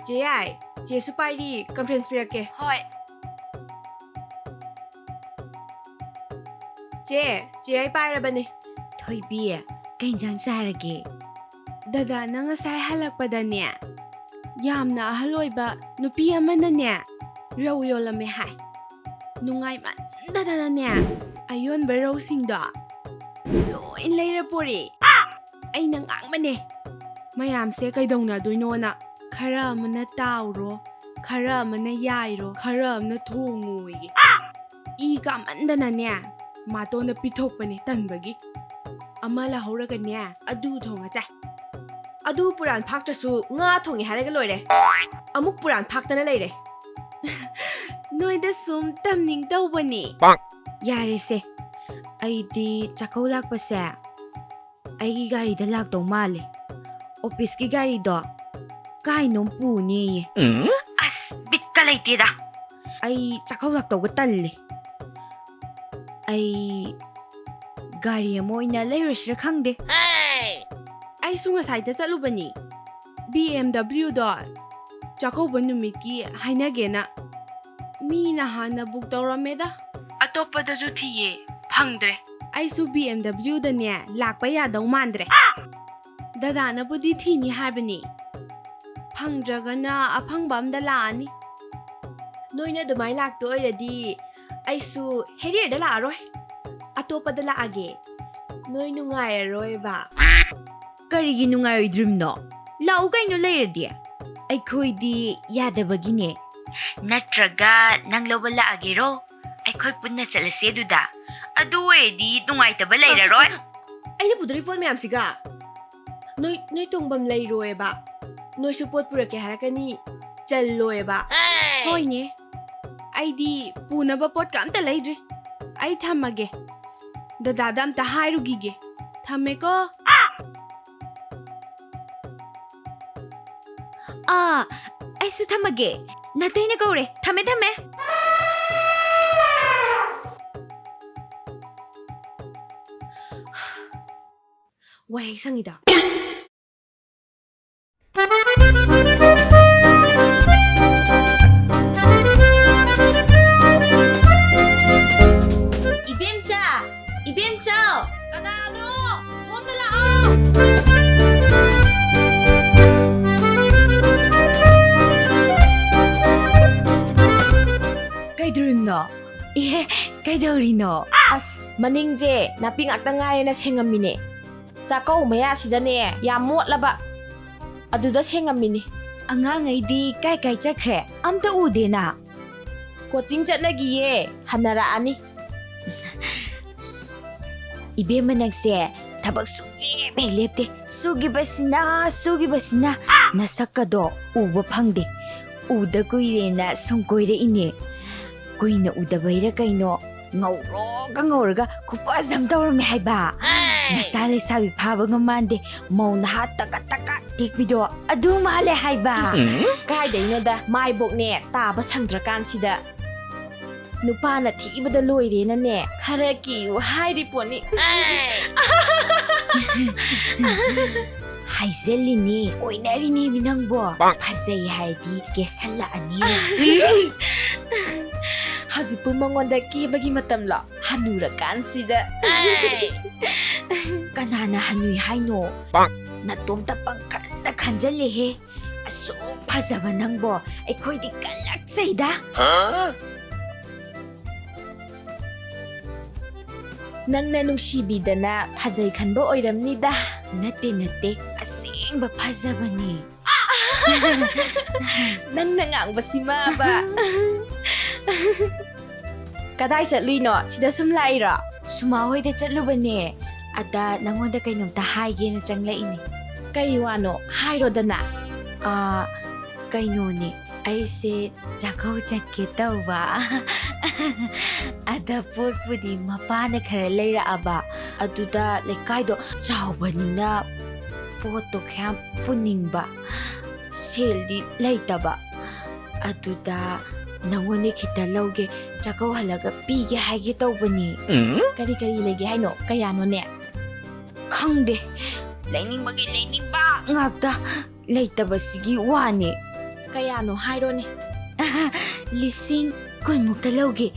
ꯆꯦ ꯌꯥꯏ, ꯆꯦꯁꯨ ꯄꯥꯏꯔꯤ, ꯀꯟꯐ꯭ꯔꯦꯟꯁ ꯄꯤꯔꯛꯀꯦ꯫ ꯍꯣꯏ꯫ ꯆꯦ, ꯆꯦ, ꯑꯩ ꯄꯥꯏꯔꯕꯅꯦ꯫ ꯊꯣꯏꯕꯤ, ꯀꯩ ꯏꯟꯖꯥꯡ ꯆꯥꯔꯒꯦ? ꯗꯗꯥꯅ ꯉꯁꯥꯏ ꯍꯜꯂꯛꯄꯗꯅꯦ, ꯌꯥꯝꯅ ꯑꯍꯜ ꯑꯣꯏꯕ ꯅꯨꯄꯤ ꯑꯃꯅꯅꯦ, ꯔꯧ ꯌꯣꯜꯂꯝꯃꯦ ꯍꯥꯏ꯫ ꯅꯨꯡꯉꯥꯏꯃꯟꯗꯗꯅꯅꯦ, ꯑꯌꯣꯟꯕ ꯔꯧꯁꯤꯡꯗꯣ ꯂꯣꯏ ꯂꯩꯔ ꯄꯨꯔꯤ꯫ ꯑꯩꯅ ꯉꯥꯡꯕꯅꯦ, ꯃꯌꯥꯝꯁꯦ ꯀꯩꯗꯧꯅꯗꯣꯏꯅꯣꯅ꯫ ꯈꯔ ꯑꯃꯅ ꯇꯥꯎꯔꯣ, ꯈꯔ ꯑꯃꯅ ꯌꯥꯏꯔꯣ, ꯈꯔ ꯑꯃꯅ ꯊꯣꯡꯉꯣꯌꯦ꯫ ꯏ ꯀꯥꯃꯟꯗꯅꯅꯦ, ꯃꯥꯇꯣꯟꯗ ꯄꯤꯊꯣꯛꯄꯅꯦ ꯇꯟꯕꯒꯤ꯫ ꯑꯃ ꯂꯧꯍꯧꯔꯒꯅꯦ, ꯑꯗꯨ ꯊꯣꯡꯉ ꯆꯥꯏ꯫ ꯑꯗꯨ ꯄꯨꯔꯥꯟ ꯐꯥꯛꯇ꯭ꯔꯁꯨ ꯉꯥ ꯊꯣꯡꯉꯦ ꯍꯥꯏꯔꯒ ꯂꯣꯏꯔꯦ꯫ ꯑꯃꯨꯛ ꯄꯨꯔꯥꯟ ꯐꯥꯛꯇꯅ ꯂꯩꯔꯦ꯫ ꯅꯣꯏꯗ ꯁꯨꯝ ꯇꯝꯅꯤꯡ ꯇꯧꯕꯅꯤ꯫ ꯌꯥꯔꯦꯁꯦ, ꯑꯩꯗꯤ ꯆꯥꯛꯀꯧ ꯂꯥꯛꯄꯁꯦ ꯑꯩꯒꯤ ꯒꯥꯔꯤꯗ ꯂꯥꯛꯇꯧ ꯃꯥꯜꯂꯦ꯫ ꯑꯣꯐꯤꯁꯀꯤ ꯒꯥꯔꯤꯗꯣ ꯀꯥꯏꯅꯣꯝ ꯄꯨꯅꯦꯌꯦ꯫ ꯑꯁ, ꯕꯤꯠꯀ ꯂꯩꯇꯦꯗ꯫ ꯑꯩ ꯆꯥꯛꯈꯧ ꯂꯥꯛꯇꯧꯒ ꯇꯜꯂꯦ꯫ ꯑꯩ ꯒꯥꯔꯤ ꯑꯃ ꯑꯣꯏꯅ ꯂꯩꯔꯨꯁꯤꯔ ꯈꯪꯗꯦ꯫ ꯑꯩꯁꯨ ꯉꯁꯥꯏꯗ ꯆꯠꯂꯨꯕꯅꯤ, ꯕꯤ ꯑꯦꯝ ꯗꯕ꯭ꯂꯤꯎꯗꯣ ꯆꯥꯛꯀꯧꯕ ꯅꯨꯃꯤꯠꯀꯤ ꯍꯥꯏꯅꯒꯦꯅ꯫ ꯃꯤꯅ ꯍꯥꯟꯅ ꯕꯨꯛ ꯇꯧꯔꯝꯃꯦꯗ꯫ ꯑꯇꯣꯞꯄꯗꯁꯨ ꯊꯤꯌꯦ, ꯐꯪꯗ꯭ꯔꯦ꯫ ꯑꯩꯁꯨ ꯕꯤ ꯑꯦꯝ ꯗꯕ꯭ꯂꯤꯎꯗꯅꯦ ꯂꯥꯛꯄ ꯌꯥꯗꯧ ꯃꯥꯟꯗ꯭ꯔꯦ꯫ ꯗꯗꯥꯅꯕꯨꯗꯤ ꯊꯤꯅꯤ ꯍꯥꯏꯕꯅꯤ, ꯐꯪꯗ꯭ꯔꯒꯅ ꯑꯐꯪꯕ ꯑꯝꯗ ꯂꯥꯛꯑꯅꯤ꯫ ꯅꯣꯏꯅ ꯑꯗꯨꯃꯥꯏꯅ ꯂꯥꯛꯇꯣꯏ ꯑꯣꯏꯔꯗꯤ ꯑꯩꯁꯨ ꯍꯦꯔꯤꯌꯔꯗ ꯂꯥꯛꯑꯔꯣꯏ, ꯑꯇꯣꯞꯄꯗ ꯂꯥꯛꯑꯒꯦ꯫ ꯅꯣꯏ ꯅꯨꯡꯉꯥꯏꯔꯔꯣꯏꯕ꯫ ꯀꯔꯤꯒꯤ ꯅꯨꯡꯉꯥꯏꯔꯣꯏꯗ꯭ꯔꯤꯕꯅꯣ? ꯂꯥꯛꯎ ꯀꯩꯅꯣ ꯂꯩꯔꯗꯤ꯫ ꯑꯩꯈꯣꯏꯗꯤ ꯌꯥꯗꯕꯒꯤꯅꯦ꯫ ꯅꯠꯇ꯭ꯔꯒ ꯅꯪ ꯂꯧꯕ ꯂꯥꯛꯑꯒꯦꯔꯣ? ꯑꯩꯈꯣꯏ ꯄꯨꯟꯅ ꯆꯠꯂꯁꯦ ꯑꯗꯨꯗ꯫ ꯑꯗꯨ ꯑꯣꯏꯔꯗꯤ ꯅꯨꯡꯉꯥꯏꯇꯕ ꯂꯩꯔꯔꯣꯏ꯫ ꯑꯩꯅ ꯄꯨꯗꯣꯔꯤ ꯄꯣꯠ ꯃꯌꯥꯝꯁꯤꯒ ꯅꯣꯏ, ꯅꯣꯏ ꯇꯣꯡꯐꯝ ꯂꯩꯔꯣꯏꯕ꯫ ꯅꯣꯏꯁꯨ ꯄꯣꯠ ꯄꯨꯔꯛꯀꯦ ꯍꯥꯏꯔꯛꯀꯅꯤ, ꯆꯜꯂꯣꯏꯕ꯫ ꯍꯣꯏꯅꯦ, ꯑꯩꯗꯤ ꯄꯨꯅꯕ ꯄꯣꯠꯀ ꯑꯝꯇ ꯂꯩꯗ꯭ꯔꯤ꯫ ꯑꯩ ꯊꯝꯃꯒꯦ꯫ ꯗꯗꯥꯗ ꯑꯝꯇ ꯍꯥꯏꯔꯨꯈꯤꯒꯦ꯫ ꯊꯝꯃꯦꯀꯣ꯫ ꯑꯥ, ꯑꯩꯁꯨ ꯊꯝꯃꯒꯦ꯫ ꯅꯥꯇꯩꯅ ꯀꯧꯔꯦ꯫ ꯊꯝꯃꯦ, ꯊꯝꯃꯦ꯫ ꯋꯥꯍꯦꯛ ꯁꯪꯉꯤꯗ꯫ ꯏꯕꯦꯝꯆꯥ! ꯏꯕꯦꯝꯆꯥ! ꯀꯅꯥꯅꯣ? ꯁꯣꯝꯗ ꯂꯥꯛꯑꯣ! ꯀꯩꯗꯧꯔꯤꯅꯣ? ꯏꯍꯦ, ꯀꯩꯗꯧꯔꯤꯅꯣ? ꯑꯁ, ꯃꯅꯤꯡꯁꯦ ꯅꯥꯄꯤ ꯉꯥꯛꯇ ꯉꯥꯏꯔꯦꯅ ꯁꯦꯡꯉꯝꯃꯤꯅꯦ꯫ ꯆꯥꯛꯀꯧ ꯃꯌꯥꯁꯤꯗꯅꯦ ꯌꯥꯝ ꯃꯣꯠꯂꯕ꯫ ꯑꯗꯨꯗ ꯁꯦꯡꯉꯝꯃꯤꯅꯤ꯫ ꯑꯉꯥꯡꯉꯩꯗꯤ ꯀꯥꯏ ꯀꯥꯏ ꯆꯠꯈ꯭ꯔꯦ? ꯑꯝꯇ ꯎꯗꯦꯅ꯫ ꯀꯣꯆꯤꯡ ꯆꯠꯅꯒꯤꯌꯦ, ꯍꯟꯅꯔꯛꯑꯅꯤ꯫ ꯏꯕꯦꯝꯃ ꯅꯪꯁꯦ ꯊꯕꯛ ꯁꯨꯡꯂꯦꯞ ꯍꯦꯛ ꯂꯦꯞꯇꯦ꯫ ꯁꯨꯒꯤꯕꯁꯤꯅ, ꯁꯨꯒꯤꯕꯁꯤꯅ ꯅꯁꯛꯀꯗꯣ ꯎꯕ ꯐꯪꯗꯦ꯫ ꯎꯗ ꯀꯨꯏꯔꯦꯅ ꯁꯨꯝ ꯀꯣꯏꯔꯛꯏꯅꯦ꯫ ꯀꯨꯏꯅ ꯎꯗꯕꯩꯔ ꯀꯩꯅꯣ, ꯉꯧꯔꯣꯒ ꯉꯧꯔꯒ ꯈꯨꯐꯖ ꯑꯃ ꯇꯧꯔꯝꯃꯦ ꯍꯥꯏꯕ꯫ ꯅꯆꯥ ꯂꯩꯁꯥꯕꯤ ꯐꯥꯕ ꯉꯝꯃꯥꯟꯗꯦ, ꯃꯧ ꯅꯍꯥ ꯇꯀꯠ ꯇꯀꯠ ꯇꯦꯛꯄꯤꯗꯣ ꯑꯗꯨ ꯃꯥꯜꯂꯦ ꯍꯥꯏꯕ꯫ ꯏꯁ, ꯀꯥꯏꯗꯩꯅꯣꯗ, ꯃꯥꯏꯕꯣꯛꯅꯦ ꯇꯥꯕ ꯁꯪꯗ꯭ꯔꯀꯥꯟꯁꯤꯗ ꯅꯨꯄꯥꯅ ꯊꯤꯕꯗ ꯂꯣꯏꯔꯦꯅꯅꯦ ꯈꯔ ꯀꯦꯌꯨ ꯍꯥꯏꯔꯤ ꯄꯣꯠꯅꯤ꯫ ꯍꯥꯏꯖꯜꯂꯤꯅꯦ, ꯑꯣꯏꯅꯔꯤꯅꯦꯃꯤ ꯅꯪꯕꯣ꯫ ꯐꯖꯩ ꯍꯥꯏꯔꯗꯤ ꯀꯦꯁꯜꯂꯛꯑꯅꯤ꯫ ꯍꯧꯖꯤꯛꯄꯨ ꯃꯉꯣꯟꯗ ꯀꯦꯕꯒꯤ ꯃꯇꯝꯂꯣ? ꯍꯅꯨꯔꯀꯥꯟꯁꯤꯗ꯫ ꯀꯅꯥꯅ ꯍꯅꯨꯏ ꯍꯥꯏꯅꯣ? ꯅꯇꯣꯝꯇ ꯄꯪꯈꯟꯗ ꯈꯟꯖꯜꯂꯦꯍꯦ꯫ ꯑꯁꯨꯛ ꯐꯖꯕ ꯅꯪꯕꯣ ꯑꯩꯈꯣꯏꯗꯤ ꯀꯜꯂꯛꯆꯩꯗ꯫ ꯅꯪꯅ ꯅꯨꯡꯁꯤꯕꯤꯗꯅ ꯐꯖꯩ ꯈꯟꯕ ꯑꯣꯏꯔꯝꯅꯤꯗ꯫ ꯅꯠꯇꯦ, ꯅꯠꯇꯦ, ꯑꯁꯦꯡꯕ ꯐꯖꯕꯅꯤ꯫ ꯅꯪꯅ ꯉꯥꯡꯕꯁꯤꯃꯕ꯫ ꯀꯗꯥꯏ ꯆꯠꯂꯨꯏꯅꯣ? ꯁꯤꯗ ꯁꯨꯝ ꯂꯥꯛꯏꯔꯣ? ꯁꯨꯃꯥ ꯍꯣꯏꯗ ꯆꯠꯂꯨꯕꯅꯦ꯫ ꯑꯗ ꯅꯪꯉꯣꯟꯗ ꯀꯩꯅꯣꯝꯇ ꯍꯥꯏꯒꯦꯅ ꯆꯪꯂꯛꯏꯅꯦ꯫ ꯀꯩ ꯋꯥꯅꯣ? ꯍꯥꯏꯔꯣꯗꯅ꯫ ꯑꯥ, ꯀꯩꯅꯣꯅꯦ, ꯑꯩꯁꯦ ꯆꯥꯛꯀꯧ ꯆꯠꯀꯦ ꯇꯧꯕ꯫ ꯑꯗ ꯄꯣꯠꯄꯨꯗꯤ ꯃꯄꯥꯅ ꯈꯔ ꯂꯩꯔꯛꯑꯕ, ꯑꯗꯨꯗ ꯂꯩꯀꯥꯏꯗꯣ ꯆꯥꯎꯕꯅꯤꯅ ꯄꯣꯠꯇꯣ ꯈꯌꯥꯝ ꯄꯨꯅꯤꯡꯕ, ꯁꯦꯜꯗꯤ ꯂꯩꯇꯕ꯫ ꯑꯗꯨꯗ ꯅꯪꯉꯣꯟꯗ ꯈꯤꯇ ꯂꯧꯒꯦ, ꯆꯥꯛꯀꯧ ꯍꯜꯂꯒ ꯄꯤꯒꯦ ꯍꯥꯏꯒꯦ ꯇꯧꯕꯅꯤ꯫ ꯀꯔꯤ ꯀꯔꯤ ꯂꯩꯒꯦ ꯍꯥꯏꯅꯣ? ꯀꯌꯥꯅꯣꯅꯦ? ꯈꯪꯗꯦ, ꯂꯩꯅꯤꯡꯕꯒꯤ ꯂꯩꯅꯤꯡꯕ ꯉꯥꯛꯇ, ꯂꯩꯇꯕꯁꯤꯒꯤ ꯋꯥꯅꯤ꯫ ꯀꯌꯥꯅꯣ ꯍꯥꯏꯔꯣꯅꯦ꯫ ꯂꯤꯁꯤꯡ ꯀꯨꯟꯃꯨꯛꯇ ꯂꯧꯒꯦ꯫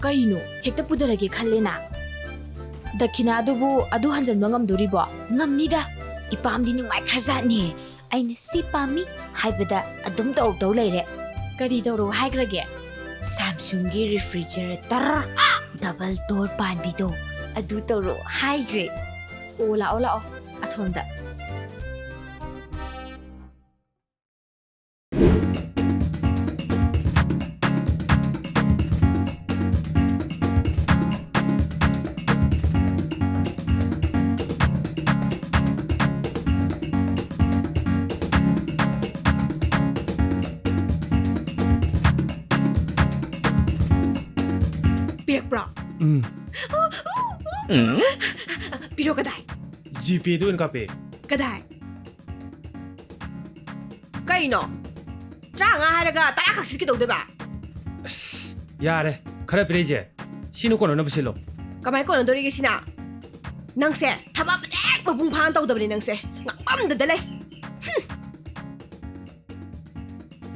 ꯀꯩꯅꯣ, ꯍꯦꯛꯇ ꯄꯨꯗꯔꯒꯦ ꯈꯜꯂꯦꯅ? ꯗꯈꯤꯅꯥꯗꯨꯕꯨ ꯑꯗꯨ ꯍꯟꯖꯟꯕ ꯉꯝꯗꯣꯔꯤꯕꯣ? ꯉꯝꯅꯤꯗ, ꯏꯄꯥꯝꯗꯤ ꯅꯨꯡꯉꯥꯏꯈ꯭ꯔꯖꯥꯠꯅꯦ꯫ ꯑꯩꯅ ꯁꯤ ꯄꯥꯝꯃꯤ ꯍꯥꯏꯕꯗ ꯑꯗꯨꯝ ꯇꯧꯔꯛꯇꯧ ꯂꯩꯔꯦ꯫ ꯀꯔꯤ ꯇꯧꯔꯛꯑꯣ ꯍꯥꯏꯈ꯭ꯔꯒꯦ? ꯁꯥꯝꯁꯨꯡꯒꯤ ꯔꯤꯐ꯭ꯔꯤꯖꯔꯦꯇꯔ ꯗꯕꯜ ꯗꯣꯔ ꯄꯥꯟꯕꯤꯗꯣ ꯑꯗꯨ ꯇꯧꯔꯛꯑꯣ ꯍꯥꯏꯈ꯭ꯔꯦ꯫ ꯑꯣ, ꯂꯥꯛꯑꯣ, ꯂꯥꯛꯑꯣ, ꯑꯁꯣꯝꯗ꯫ ꯄꯤꯔꯛꯄ꯭ꯔꯣ? ꯎꯝ꯫ ꯄꯤꯔꯣ꯫ ꯀꯗꯥꯏ? GPayꯗ ꯑꯣꯏꯅ ꯀꯥꯞꯄꯦ꯫ ꯀꯗꯥꯏ? ꯀꯩꯅꯣ? ꯇꯔꯥꯃꯉꯥ ꯍꯥꯏꯔꯒ ꯇꯔꯥ ꯈꯛ ꯁꯤꯠꯀꯦ ꯇꯧꯗꯣꯏꯕ? ꯑꯁ, ꯌꯥꯔꯦ꯫ ꯈꯔ ꯄꯤꯔꯛꯏꯁꯦ ꯁꯤꯅ ꯀꯣꯟꯅꯅꯕ ꯁꯤꯜꯂꯣ꯫ ꯀꯃꯥꯏ ꯀꯣꯟꯅꯗꯣꯔꯤꯒꯦ ꯁꯤꯅ? ꯅꯪꯁꯦ ꯊꯕꯛ ꯑꯃꯇ ꯍꯦꯛ ꯃꯄꯨꯡ ꯐꯥꯅ ꯇꯧꯗꯕꯅꯤ ꯅꯪꯁꯦ꯫ ꯉꯥꯡꯐꯝꯗꯗ ꯂꯩ꯫ ꯍꯨꯝ꯫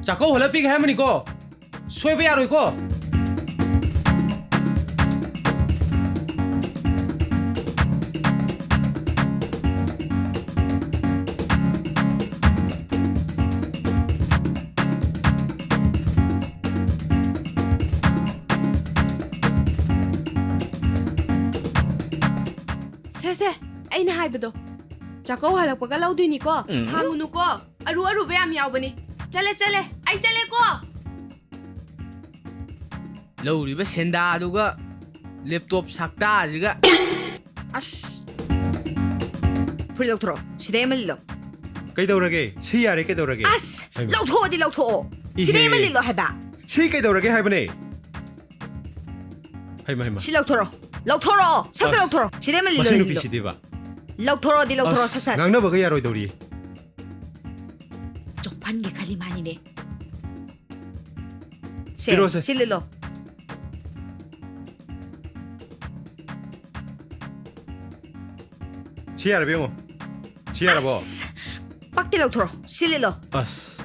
ꯆꯥꯛꯀꯧ ꯍꯜꯂ ꯄꯤꯒꯦ ꯍꯥꯏꯔꯝꯕꯅꯤꯀꯣ꯫ ꯁꯣꯏꯕ ꯌꯥꯔꯣꯏꯀꯣ꯫ ꯁꯦ, ꯁꯦ, ꯑꯩꯅ ꯍꯥꯏꯕꯗꯣ꯫ ꯆꯥꯛꯀꯧ ꯍꯜꯂꯛꯄꯒ ꯂꯧꯗꯣꯏꯅꯤꯀꯣ꯫ ꯎꯝ꯫ ꯍꯥꯡꯉꯨꯅꯨꯀꯣ꯫ ꯑꯔꯨ ꯑꯔꯨꯕ ꯌꯥꯝ ꯌꯥꯎꯕꯅꯤ꯫ ꯆꯠꯂꯦ, ꯆꯠꯂꯦ꯫ ꯑꯩ ꯆꯠꯂꯦꯀꯣ꯫ ꯂꯧꯔꯤꯕ ꯁꯦꯟꯗꯥꯗꯨꯒ ꯂꯦꯞꯇꯣꯞ ꯁꯛꯇꯥꯁꯤꯒ꯫ ꯑꯁ꯫ ꯐꯨꯔꯤꯠ ꯂꯧꯊꯣꯔꯛꯑꯣ꯫ ꯁꯤꯗꯩ ꯑꯃ ꯂꯤꯠꯂꯣ꯫ ꯀꯩꯗꯧꯔꯒꯦ? ꯁꯤ ꯌꯥꯔꯦ, ꯀꯩꯗꯧꯔꯒꯦ? ꯑꯁ, ꯍꯩꯃꯥ꯫ ꯂꯧꯊꯣꯛꯑꯣꯗꯤ ꯂꯧꯊꯣꯛꯑꯣ꯫ ꯏꯍꯦ꯫ ꯁꯤꯗꯩ ꯑꯃ ꯂꯤꯠꯂꯣ ꯍꯥꯏꯕ꯫ ꯁꯤ ꯀꯩꯗꯧꯔꯒꯦ ꯍꯥꯏꯕꯅꯦ? ꯍꯩꯃꯥ, ꯍꯩꯃꯥ꯫ ꯁꯤ ꯂꯧꯊꯣꯔꯛꯑꯣ꯫ ꯂꯧꯊꯣꯔꯛꯑꯣ꯫ ꯁꯠ ꯁꯠ ꯑꯁ, ꯂꯧꯊꯣꯔꯛꯑꯣ꯫ ꯁꯤꯗꯩ ꯑꯃ ꯂꯤꯠꯂꯣ, ꯃꯁꯤ ꯂꯤꯠꯂꯣ꯫ ꯅꯨꯄꯤꯁꯤꯗꯤꯕ꯫ ꯂꯧꯊꯣꯔꯛꯑꯣꯗꯤ ꯂꯧꯊꯣꯔꯛꯑꯣ, ꯑꯁ, ꯁꯠ ꯁꯠ꯫ ꯉꯥꯡꯅꯕꯒ ꯌꯥꯔꯣꯏꯗꯧꯔꯤ꯫ ꯆꯣꯞꯍꯟꯒꯦ ꯈꯜꯂꯤ ꯃꯥꯅꯤꯅꯦ꯫ ꯁꯦ, ꯄꯤꯔꯛꯑꯣꯁꯦ꯫ ꯁꯤ ꯂꯤꯠꯂꯣ꯫ ꯁꯤ ꯌꯥꯔꯕ ꯌꯦꯡꯉꯣ꯫ ꯁꯤ ꯌꯥꯔꯕꯣ? ꯑꯁ, ꯄꯛꯇꯤ ꯂꯧꯊꯣꯔꯛꯑꯣ꯫ ꯁꯤ ꯂꯤꯠꯂꯣ꯫ ꯑꯁ꯫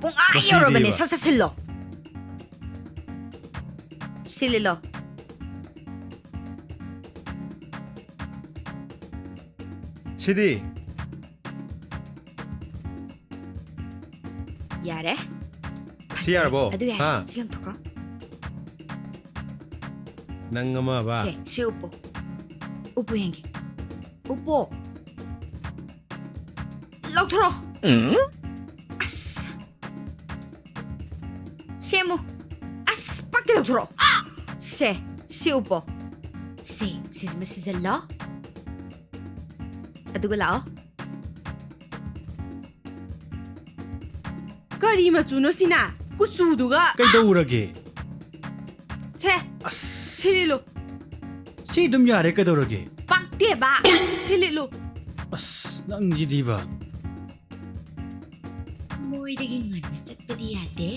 ꯄꯨꯡ ꯑꯥ ꯃꯁꯤꯗꯤꯕ꯫ ꯌꯧꯔꯕꯅꯦ꯫ ꯁꯠ ꯁꯠ ꯁꯤꯜꯂꯣ꯫ ꯁꯤ ꯂꯤꯠꯂꯣ꯫ ꯁꯤꯗꯤ? ꯌꯥꯔꯦ꯫ ꯁꯤ ꯌꯥꯔꯕꯣ? ꯑꯗꯨ ꯌꯥꯔꯦ꯫ ꯍꯥ? ꯁꯤ ꯂꯪꯊꯣꯛꯈ꯭ꯔꯣ꯫ ꯅꯪ ꯑꯃ ꯕꯥ꯫ ꯁꯦ, ꯁꯤ ꯎꯞꯄꯣ꯫ ꯎꯞꯄꯨ ꯌꯦꯡꯒꯦ꯫ ꯎꯞꯄꯣ꯫ ꯂꯧꯊꯣꯔꯛꯑꯣ꯫ ꯎꯝ? ꯑꯁ꯫ ꯁꯦꯝꯃꯨ꯫ ꯑꯁ, ꯄꯛꯇꯤ ꯂꯧꯊꯣꯔꯛꯑꯣ꯫ ꯁꯦ, ꯁꯤ ꯎꯞꯄꯣ꯫ ꯁꯦ, ꯁꯤꯁꯤꯃ ꯁꯤꯖꯜꯂꯣ꯫ ꯑꯗꯨꯒ ꯂꯥꯛꯑꯣ꯫ ꯀꯔꯤ ꯃꯆꯨꯅꯣ ꯁꯤꯅ? ꯀꯨꯆꯨꯗꯨꯒ꯫ ꯀꯩꯗꯧꯔꯒꯦ? ꯁꯦ, ꯑꯁ꯫ ꯁꯤ ꯂꯤꯠꯂꯨ꯫ ꯑꯩ ꯑꯗꯨꯝ ꯌꯥꯔꯦ, ꯀꯩꯗꯧꯔꯒꯦ? ꯄꯛꯇꯦꯕ꯫ ꯁꯤ ꯂꯤꯠꯂꯨ꯫ ꯑꯁ, ꯅꯪꯁꯤꯗꯤꯕ꯫ ꯃꯣꯏꯗꯒꯤ ꯉꯟꯅ ꯆꯠꯄꯗꯤ ꯌꯥꯗꯦ꯫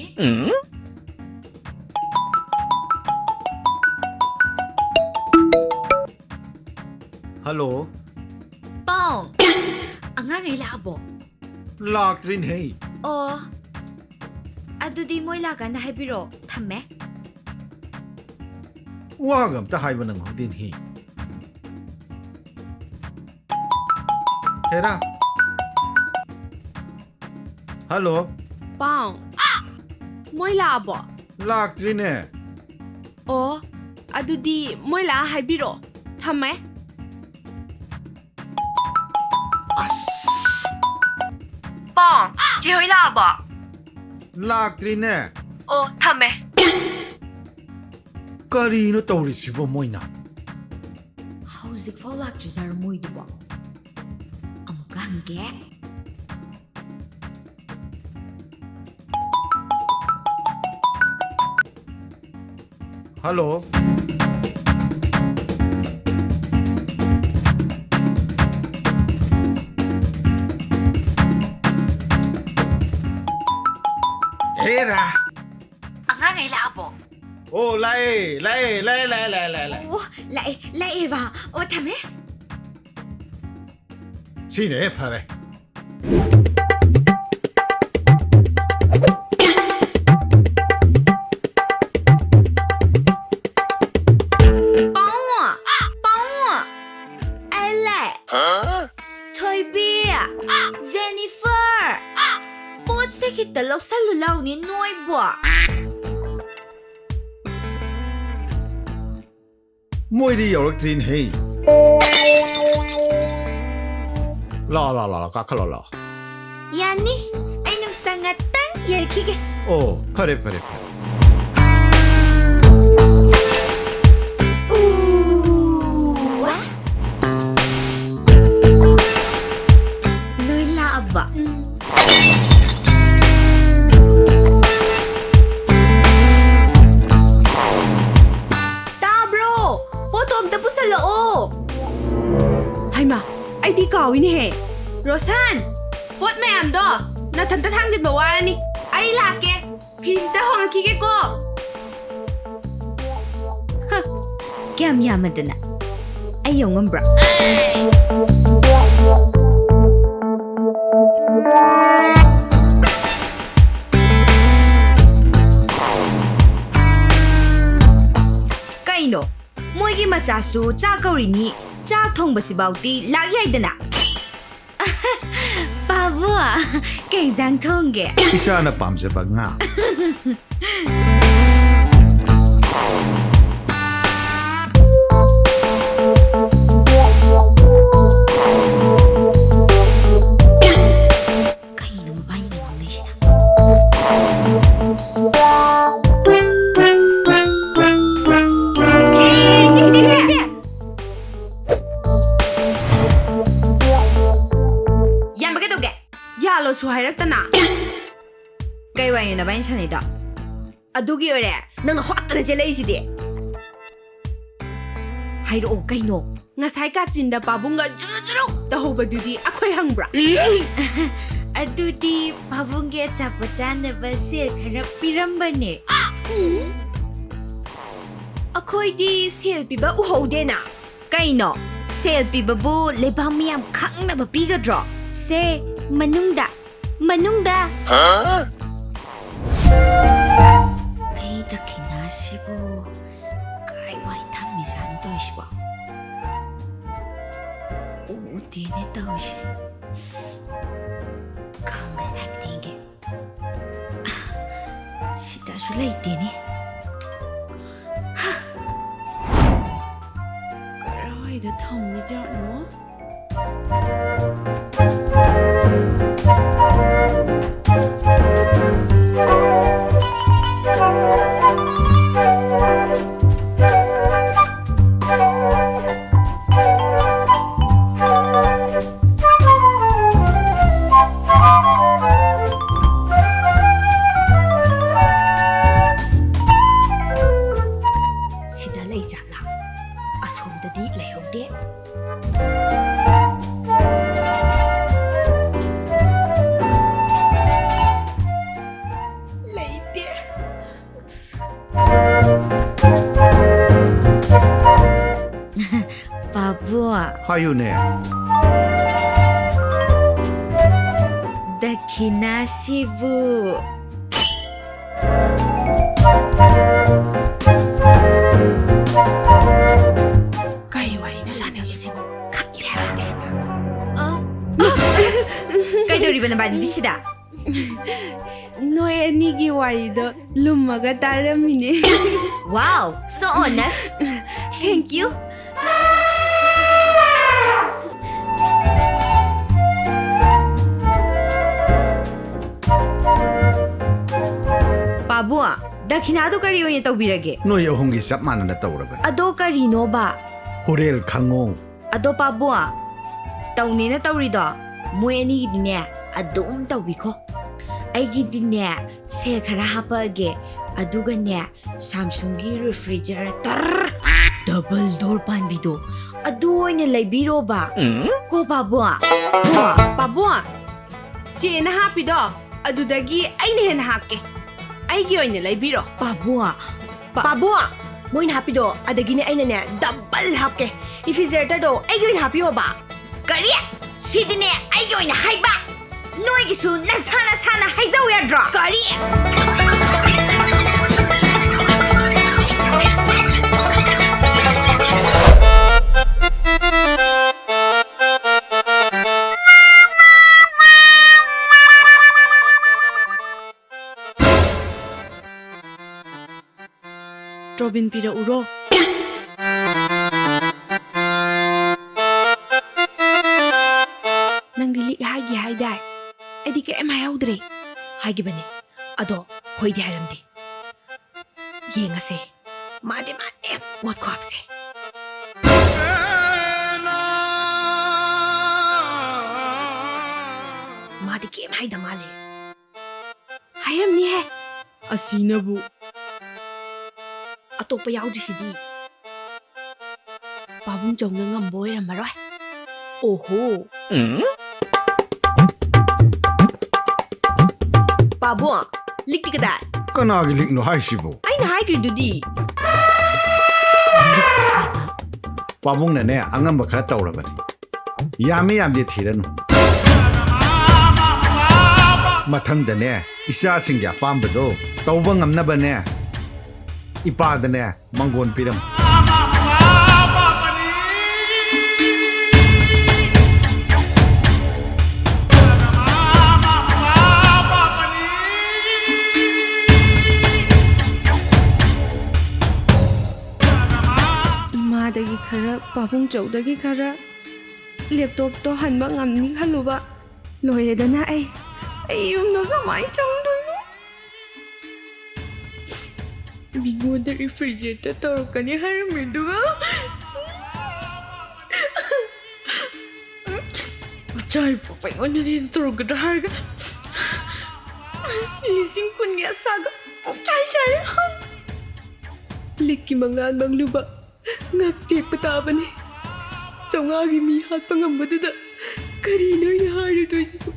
ꯍꯜꯂꯣ꯫ ꯄꯥꯎ꯫ ꯑꯉꯥꯡꯈꯩ ꯂꯥꯛꯑꯕꯣ? ꯂꯥꯛꯇ꯭ꯔꯤꯅꯦꯍꯦ꯫ ꯑꯣ꯫ ꯑꯗꯨꯗꯤ ꯃꯣꯏ ꯂꯥꯛꯀꯥꯟꯗ ꯍꯥꯏꯕꯤꯔꯛꯑꯣ꯫ ꯊꯝꯃꯦ꯫ ꯋꯥꯒ ꯑꯝꯇ ꯍꯥꯏꯕ ꯅꯪꯍꯧꯗꯦꯅꯦꯍꯦ꯫ ꯍꯦꯔꯥ꯫ ꯍꯜꯂꯣ꯫ ꯄꯥꯎ꯫ ꯃꯣꯏ ꯂꯥꯛꯑꯕꯣ? ꯂꯥꯛꯇ꯭ꯔꯤꯅꯦ꯫ ꯑꯣ꯫ ꯑꯗꯨꯗꯤ ꯃꯣꯏ ꯂꯥꯛꯑ ꯍꯥꯏꯕꯤꯔꯛꯑꯣ꯫ ꯊꯝꯃꯦ꯫ ꯑꯁ! ꯄꯥꯎ, ꯆꯦ ꯍꯣꯏ ꯂꯥꯛꯑꯕꯣ? ꯂꯥꯛꯇ꯭ꯔꯤꯅꯦ꯫ ꯑꯣ, ꯊꯝꯃꯦ꯫ ꯀꯔꯤꯅꯣ ꯇꯧꯔꯤꯁꯤꯕꯣ ꯃꯣꯏꯅ? ꯍꯧꯖꯤꯛꯐꯥꯎ ꯂꯥꯛꯇ꯭ꯔꯤꯖꯥꯔꯣ ꯃꯣꯏꯗꯨꯕꯣ? ꯑꯃꯨꯛꯀ ꯍꯪꯒꯦ꯫ ꯍꯜꯂꯣ꯫ ꯍꯦꯔꯥ꯫ ꯑꯉꯥꯡꯈꯩ ꯂꯥꯛꯑꯕꯣ? ꯑꯣ, ꯂꯥꯛꯑꯦ, ꯂꯥꯛꯑꯦ, ꯂꯥꯛꯑꯦ, ꯂꯥꯛꯑꯦ, ꯂꯥꯛꯑꯦ, ꯂꯥꯛꯑꯦ, ꯂꯥꯛꯑꯦ꯫ ꯑꯣ, ꯂꯥꯛꯑꯦ, ꯂꯥꯛꯑꯦꯕ꯫ ꯑꯣ, ꯊꯝꯃꯦ꯫ ꯁꯤꯅ ꯍꯦꯛ ꯐꯔꯦ꯫ ꯄꯥꯎ! ꯄꯥꯎ! ꯑꯩ ꯂꯥꯛꯑꯦ꯫ ꯍꯥ? ꯊꯣꯏꯕꯤ! ꯖꯦꯅꯤꯐꯔ! ꯄꯣꯠꯁꯦ ꯈꯤꯇ ꯂꯧꯁꯜꯂꯨ ꯂꯥꯎꯅꯦ ꯅꯣꯏꯕꯣ꯫ ꯃꯣꯏꯗꯤ ꯌꯧꯔꯛꯇ꯭ꯔꯤꯅꯦꯍꯦ꯫ ꯂꯥꯛꯑꯣ, ꯂꯥꯛꯑꯣ, ꯂꯥꯛꯑꯣ, ꯀꯥꯈꯠꯂꯣ, ꯂꯥꯛꯑꯣ꯫ ꯌꯥꯅꯤ, ꯑꯩ ꯅꯨꯡꯁꯥ ꯉꯥꯛꯇꯪ ꯌꯥꯏꯔꯛꯈꯤꯒꯦ꯫ ꯑꯣ, ꯐꯔꯦ, ꯐꯔꯦ, ꯐꯔꯦ꯫ ꯎ, ꯋꯥ꯫ ꯅꯣꯏ ꯂꯥꯛꯑꯕ? ꯎꯝ꯫ ꯇꯥꯕ꯭ꯔꯣ? ꯄꯣꯠꯇꯣ ꯑꯝꯇ ꯄꯨꯁꯜꯂꯣ꯫ ꯔꯣꯁꯟ, ꯄꯣꯠ ꯃꯌꯥꯝꯗꯣ ꯅꯊꯟꯇ ꯊꯥꯡꯖꯤꯟꯕ ꯋꯥꯔꯅꯤ꯫ ꯑꯩ ꯂꯥꯛꯀꯦ꯫ ꯐꯤꯁꯤꯗ ꯍꯣꯡꯉꯛꯈꯤꯒꯦꯀꯣ꯫ ꯍ, ꯀꯌꯥꯝ ꯌꯥꯝꯃꯗꯅ꯫ ꯑꯩ ꯌꯧ ꯉꯝꯕ꯭ꯔꯣ? ꯀꯩꯅꯣ? ꯃꯣꯏꯒꯤ ꯃꯆꯥꯁꯨ ꯆꯥꯛ ꯀꯧꯔꯤꯅꯤ, ꯆꯥꯛ ꯊꯣꯡꯕꯁꯤꯐꯥꯎꯗꯤ ꯂꯥꯛ ꯌꯥꯏꯗꯅ꯫ ꯄꯥꯕꯨ, ꯀꯩ ꯏꯟꯖꯥꯡ ꯊꯣꯡꯒꯦ? ꯏꯁꯥꯅ ꯄꯥꯝꯖꯕ ꯉꯥ꯫ ꯀꯩꯅꯣ ꯃꯕꯥꯅꯤꯅ ꯉꯥꯡꯅꯩꯁꯤꯅ? ꯑꯦ, ꯁꯦ, ꯁꯦ, ꯁꯦ, ꯁꯦ꯫ ꯌꯥꯝꯕ ꯀꯩꯗꯧꯒꯦ? ꯌꯥꯜꯂꯣꯁꯨ ꯍꯥꯏꯔꯛꯇꯅ꯫ ꯀꯩ ꯋꯥꯔꯤꯅꯣ ꯅꯕꯥꯅꯤ ꯁꯥꯟꯅꯩꯗꯣ? ꯑꯗꯨꯒꯤ ꯑꯣꯏꯔꯦ ꯅꯪꯅ ꯍꯣꯠꯇꯅ ꯆꯦꯜꯂꯛꯏꯁꯤꯗꯤ꯫ ꯍꯥꯏꯔꯛꯑꯣ ꯀꯩꯅꯣ? ꯉꯁꯥꯏ ꯀꯥꯆꯤꯟꯗ ꯄꯥꯕꯨꯡꯒ ꯖꯨꯔꯨ ꯖꯨꯔꯨ ꯇꯧꯍꯧꯕꯗꯨꯗꯤ ꯑꯩꯈꯣꯏ ꯍꯪꯕ꯭ꯔꯥ? ꯑꯗꯨꯗꯤ ꯄꯥꯕꯨꯡꯒꯤ ꯑꯆꯥꯄꯣꯠ ꯆꯥꯅꯕ ꯁꯦꯜ ꯈꯔ ꯄꯤꯔꯝꯕꯅꯦ꯫ ꯑꯩꯈꯣꯏꯗꯤ ꯁꯦꯜ ꯄꯤꯕ ꯎꯍꯧꯗꯦꯅ꯫ ꯀꯩꯅꯣ? ꯁꯦꯜ ꯄꯤꯕꯕꯨ ꯂꯩꯕꯥꯛ ꯃꯤꯌꯥꯝ ꯈꯪꯅꯕ ꯄꯤꯒꯗ꯭ꯔꯣ? ꯁꯦ, ꯃꯅꯨꯡꯗ, ꯃꯅꯨꯡꯗ꯫ ꯑꯩ ꯗꯈꯤꯅꯥꯁꯤꯕꯨ ꯀꯥꯏ ꯋꯥꯏ ꯊꯝꯃꯤꯖꯥꯠꯅꯣ ꯇꯧꯔꯤꯁꯤꯕꯣ? ꯎꯗꯦꯅꯦ ꯇꯧꯔꯤꯁꯦ꯫ ꯀꯥꯡꯒꯁꯦ ꯍꯥꯏꯐꯦꯠ ꯌꯦꯡꯒꯦ꯫ ꯁꯤꯗꯁꯨ ꯂꯩꯇꯦꯅꯦ꯫ ꯍꯥ! ꯀꯔꯥꯏꯗ ꯊꯝꯃꯤꯖꯥꯠꯅꯣ? ꯁꯤꯗ ꯂꯩ ꯖꯥꯠꯂꯥ? ꯑꯁꯣꯝꯗꯗꯤ ꯂꯩꯍꯧꯗꯦ꯫ ꯍꯥꯏꯌꯨꯅꯦ꯫ ꯗꯈꯤꯅꯥꯁꯤꯕꯨ꯫ ꯀꯔꯤ ꯋꯥꯔꯤꯅꯣ ꯁꯥꯟꯅꯔꯤꯁꯤꯕꯨ? ꯈꯪꯗꯦ ꯍꯥꯏꯕ ꯌꯥꯗꯦ ꯍꯥꯏꯕ꯫ ꯀꯩꯗꯧꯔꯤꯕ ꯅꯕꯥꯅꯤꯗꯤ ꯁꯤꯗ? ꯅꯣꯏ ꯑꯅꯤꯒꯤ ꯋꯥꯔꯤꯗꯣ ꯂꯨꯝꯃꯒ ꯇꯥꯔꯝꯃꯤꯅꯦ꯫ Wow, so honest. Thank you. ꯄꯥꯕꯨꯡ, ꯗꯈꯤꯅꯥꯗꯨ ꯀꯔꯤ ꯑꯣꯏꯅ ꯇꯧꯕꯤꯔꯒꯦ? ꯅꯣꯏ ꯑꯍꯨꯝꯒꯤ ꯆꯞ ꯃꯥꯟꯅꯅ ꯇꯧꯔꯕꯅꯤ꯫ ꯑꯗꯣ ꯀꯔꯤꯅꯣꯕ? ꯍꯣꯔꯦꯜ ꯈꯪꯉꯣ꯫ ꯑꯗꯣ ꯄꯥꯕꯨꯡ, ꯇꯧꯅꯦꯅ ꯇꯧꯔꯤꯗꯣ ꯃꯣꯏ ꯑꯅꯤꯒꯤꯗꯤꯅꯦ ꯑꯗꯨꯝ ꯇꯧꯕꯤꯈꯣ꯫ ꯑꯩꯒꯤꯗꯤꯅꯦ ꯁꯦꯜ ꯈꯔ ꯍꯥꯞꯄꯛꯑꯒꯦ, ꯑꯗꯨꯒꯅꯦ Samsungꯒꯤ refrigerator double door ꯄꯥꯟꯕꯤꯗꯣ ꯑꯗꯨ ꯑꯣꯏꯅ ꯂꯩꯕꯤꯔꯣꯕ꯫ ꯎꯝ? ꯀꯣ ꯄꯥꯕꯨꯡ? ꯀꯣ? ꯄꯥꯕꯨꯡ, ꯆꯦꯅ ꯍꯥꯞꯄꯤꯗꯣ ꯑꯗꯨꯗꯒꯤ ꯑꯩꯅ ꯍꯦꯟꯅ ꯍꯥꯞꯀꯦ꯫ ꯑꯩꯒꯤ ꯑꯣꯏꯅ ꯂꯩꯕꯤꯔꯣ꯫ ꯄꯥꯕꯨꯡ, ꯄꯥ- ꯄꯥꯕꯨꯡ, ꯃꯣꯏꯅ ꯍꯥꯞꯄꯤꯗꯣ ꯑꯗꯒꯤꯅꯦ ꯑꯩꯅꯅꯦ double ꯍꯥꯞꯀꯦ꯫ Refrigeratorꯗꯣ ꯑꯩꯒꯤ ꯑꯣꯏꯅ ꯍꯥꯞꯄꯤꯌꯣꯕ꯫ ꯀꯔꯤ? ꯁꯤꯗꯤꯅꯦ ꯑꯩꯒꯤ ꯑꯣꯏꯅ ꯍꯥꯏꯕ꯫ ꯅꯣꯏꯒꯤꯁꯨ ꯅꯁꯥ ꯅꯁꯥꯅ ꯍꯥꯏꯖꯧ ꯌꯥꯗ꯭ꯔꯣ? ꯀꯔꯤ? ꯇ꯭ꯔꯣꯕꯤꯟ ꯄꯤꯔꯛꯎꯔꯣ? ꯅꯪꯗꯤ ꯂꯤꯛ ꯍꯥꯏꯒꯦ ꯍꯥꯏꯗꯥꯏ? ꯑꯩꯗꯤ ꯀꯩꯝ ꯍꯥꯏꯍꯧꯗ꯭ꯔꯦ꯫ ꯍꯥꯏꯈꯤꯕꯅꯦ, ꯑꯗꯣ ꯍꯣꯏꯗꯤ ꯍꯥꯏꯔꯝꯗꯦ꯫ ꯌꯦꯡꯉꯁꯦ, ꯃꯥꯅꯦ ꯃꯥꯅꯦ, ꯄꯣꯠ ꯈꯨꯍꯥꯞꯁꯦ꯫ ꯃꯥꯗꯤ ꯀꯩꯝ ꯍꯥꯏꯗ ꯃꯥꯜꯂꯦ꯫ ꯍꯥꯏꯔꯝꯅꯤꯍꯦ꯫ ꯑꯁꯤꯅꯕꯨ꯫ ꯑꯇꯣꯞꯄ ꯌꯥꯎꯗ꯭ꯔꯤꯁꯤꯗꯤ꯫ ꯄꯥꯕꯨꯡ ꯆꯧꯅ ꯉꯝꯕ ꯑꯣꯏꯔꯝꯃꯔꯣꯏ꯫ ꯑꯣꯍꯣ꯫ ꯄꯥꯕꯨꯡ, ꯂꯤꯛꯇꯤ ꯀꯗꯥꯏ? ꯀꯅꯥꯒꯤ ꯂꯤꯛꯅꯣ ꯍꯥꯏꯁꯤꯕꯨ? ꯑꯩꯅ ꯍꯥꯏꯈ꯭ꯔꯤꯗꯨꯗꯤ꯫ ꯂꯤꯛ ꯀꯥꯏꯅ꯫ ꯄꯥꯕꯨꯡꯅꯅꯦ ꯑꯉꯝꯕ ꯈꯔ ꯇꯧꯔꯕꯅꯤ꯫ ꯌꯥꯝꯃꯤ ꯌꯥꯝꯗꯦ ꯊꯤꯔꯅꯨ꯫ ꯃꯊꯪꯗꯅꯦ ꯏꯆꯥꯁꯤꯡꯒꯤ ꯑꯄꯥꯝꯕꯗꯣ ꯇꯧꯕ ꯉꯝꯅꯕꯅꯦ ꯏꯄꯥꯗꯅꯦ ꯃꯪꯒꯣꯟ ꯄꯤꯔꯝꯃꯨ꯫ ꯏꯃꯥꯗꯒꯤ ꯈꯔ, ꯄꯥꯕꯨꯡ ꯆꯧꯗꯒꯤ ꯈꯔ, ꯂꯦꯞꯇꯣꯞꯇꯣ ꯍꯟꯕ ꯉꯝꯅꯤ ꯈꯜꯂꯨꯕ꯫ ꯂꯣꯏꯔꯦꯗꯅ ꯑꯩ꯫ ꯑꯩ ꯌꯨꯝꯗ ꯀꯃꯥꯏꯅ ꯆꯪꯗꯣꯏꯅꯣ? ꯃꯤꯉꯣꯟꯗ ꯔꯤꯐ꯭ꯔꯤꯖꯔꯦꯇꯔ ꯇꯧꯔꯛꯀꯅꯤ ꯍꯥꯏꯔꯝꯃꯤꯗꯨꯒ, ꯃꯆꯥ ꯄꯣꯛꯄ ꯑꯩꯉꯣꯟꯗꯗꯤ ꯇꯧꯔꯛꯀꯗ꯭ꯔꯥ ꯍꯥꯏꯔꯒ, ꯂꯤꯁꯤꯡ ꯀꯨꯟꯒꯤ ꯑꯁꯥꯒ ꯄꯨꯡꯆꯥꯏ ꯆꯥꯏꯔꯦ꯫ ꯂꯤꯛꯀꯤ ꯃꯉꯥꯜ ꯃꯪꯂꯨꯕ ꯉꯛ ꯇꯦꯛꯄ ꯇꯥꯕꯅꯤ꯫ ꯆꯥꯝꯃꯉꯥꯒꯤ ꯃꯤ ꯍꯥꯠꯄ ꯉꯝꯕꯗꯨꯗ ꯀꯔꯤꯅꯣ ꯑꯩꯅ ꯍꯥꯏꯔꯨꯗꯣꯏꯁꯤꯕꯨ?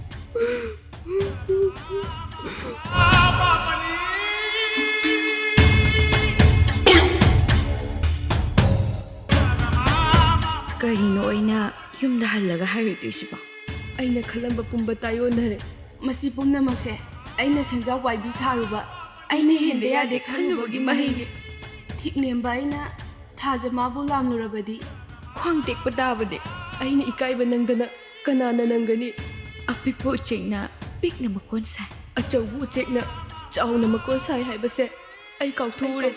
ꯀꯔꯤꯅꯣ ꯑꯩꯅ ꯌꯨꯝꯗ ꯍꯜꯂꯒ ꯍꯥꯏꯔꯨꯗꯣꯏꯁꯤꯕꯣ? ꯑꯩꯅ ꯈꯜꯂꯝꯕ ꯄꯨꯝꯕ ꯇꯥꯏꯑꯣꯟꯅꯔꯦ꯫ ꯃꯁꯤ ꯄꯨꯝꯅꯃꯛꯁꯦ ꯑꯩꯅ ꯁꯦꯟꯖꯥꯎ ꯄꯥꯏꯕꯤ ꯁꯥꯔꯨꯕ, ꯑꯩꯅ ꯍꯦꯟꯕ ꯌꯥꯗꯦ ꯈꯜꯂꯨꯕꯒꯤ ꯃꯍꯩꯅꯤ꯫ ꯊꯤꯛ ꯅꯦꯝꯕ ꯑꯩꯅ ꯊꯥꯖ ꯃꯥꯕꯨ ꯂꯥꯝꯂꯨꯔꯕꯗꯤ, ꯈ꯭ꯋꯥꯡ ꯇꯦꯛꯄ ꯇꯥꯕꯅꯦ꯫ ꯑꯩꯅ ꯏꯀꯥꯏꯕ ꯅꯪꯗꯅ ꯀꯅꯥꯅ ꯅꯪꯒꯅꯤ? ꯑꯄꯤꯛꯄ ꯎꯆꯦꯛꯅ ꯄꯤꯛꯅ ꯃꯀꯣꯟ ꯁꯥꯏ꯫ ꯑꯆꯧꯕ ꯎꯆꯦꯛꯅ ꯆꯥꯎꯅ ꯃꯀꯣꯟ ꯁꯥꯏ ꯍꯥꯏꯕꯁꯦ ꯑꯩ ꯀꯥꯎꯊꯣꯛꯎꯔꯦ꯫